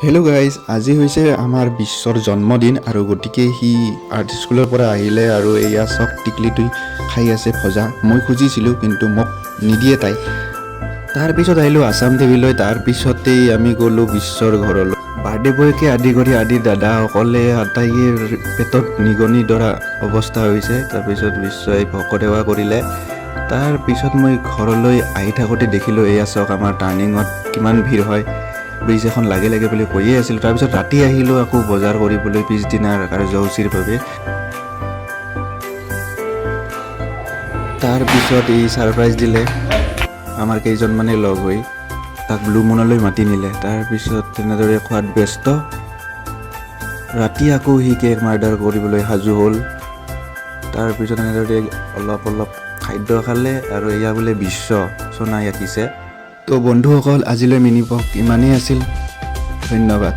Hello' guys, আজি হৈছে আমাৰ বিশ্বৰ জন্মদিন আৰু গতিকে সি আৰ্ট স্কুলৰ পৰা আহিলে আৰু এয়া চাওক, টিকলিটোই খাই আছে ভজা। মই খুজিছিলোঁ, কিন্তু মোক নিদিয়ে তাই। তাৰপিছত আহিলোঁ আছাম টিভিলৈ। তাৰপিছতেই আমি গ'লোঁ বিশ্বৰ ঘৰলৈ। বাৰ্থডে বয়কে আদি কৰি আদি দাদাসকলে আটাইয়ে পেটত নিগনি ধৰা অৱস্থা হৈছে। তাৰপিছত বিশ্বই ভকত সেৱা কৰিলে। তাৰপিছত মই ঘৰলৈ আহি থাকোঁতে দেখিলোঁ, এয়া চাওক, আমাৰ টাৰ্ণিঙত কিমান ভিৰ হয়। ব্ৰিজ এখন লাগে লাগে বুলি কৈয়ে আছিলোঁ। তাৰপিছত ৰাতি আহিলোঁ আকৌ বজাৰ কৰিবলৈ পিছদিনাৰ কাৰ্যসূচীৰ বাবে। তাৰপিছত ই ছাৰপ্ৰাইজ দিলে। আমাৰ কেইজনমানে লগ হৈ তাক ব্লু মুনলৈ মাতি নিলে। তাৰপিছত তেনেদৰে খোৱাত ব্যস্ত। ৰাতি আকৌ সি কেক মাৰ্ডাৰ কৰিবলৈ সাজু হ'ল। তাৰপিছত এনেদৰে অলপ অলপ খাদ্য খালে আৰু এয়া বোলে বিশ্ব সোণাই আঁকিছে। তো বন্ধুসকল, আজিলৈ মিনি ব্লগ ইমানেই আছিল। ধন্যবাদ।